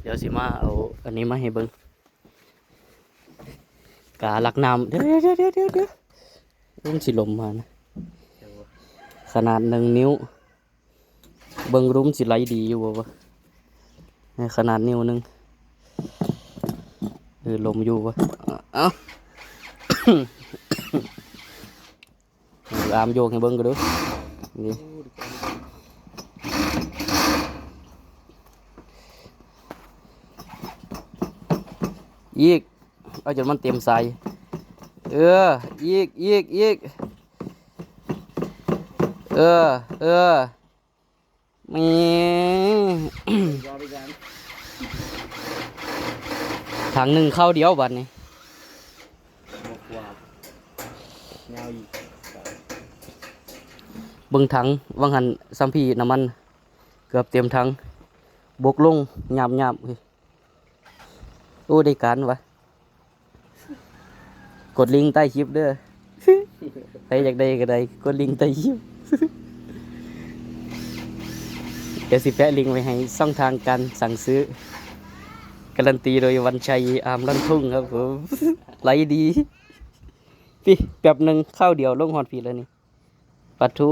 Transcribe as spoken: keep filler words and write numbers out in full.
เดี๋ยวสิมาเอาอันนี้มาให้เบิ่ง กาลักน้ำ เดี๋ยวเดี๋ยวเดี๋ยวเดี๋ยวเดี๋ยว มันสิหล่มมานะ ขนาดหนึ่งนิ้ว เบิ่งดูมันสิไหลดีอยู่บ่วะ นี่ขนาดนิ้วหนึ่ง เออ หล่มอยู่วะ เอ้า อามโยกให้เบิ่งก็ดู นี่ อีก เอาจนมันเต็มสาย เออ อีก อีก อีก เออ เออ แหม ถังหนึ่งเข้าเดียวบัดนี้ เบิ่งถัง วังหันซ้ำพี่น้ำมัน เกือบเต็มถัง บกลง หยาบหยาบ โอ้ ได้การวะ กดลิงก์ใต้คลิปเด้อ ใครอยากได้ก็ได้ กดลิงก์ใต้คลิป เดี๋ยวสิแปะลิงก์ไว้ให้ช่องทางการสั่งซื้อ การันตีโดยวันชัย อามลั่นทุ่งครับผม ไหลดี พี่ แป๊บหนึ่ง เข้าเดียวลงฮอดพี่แล้วนี่ ปะทู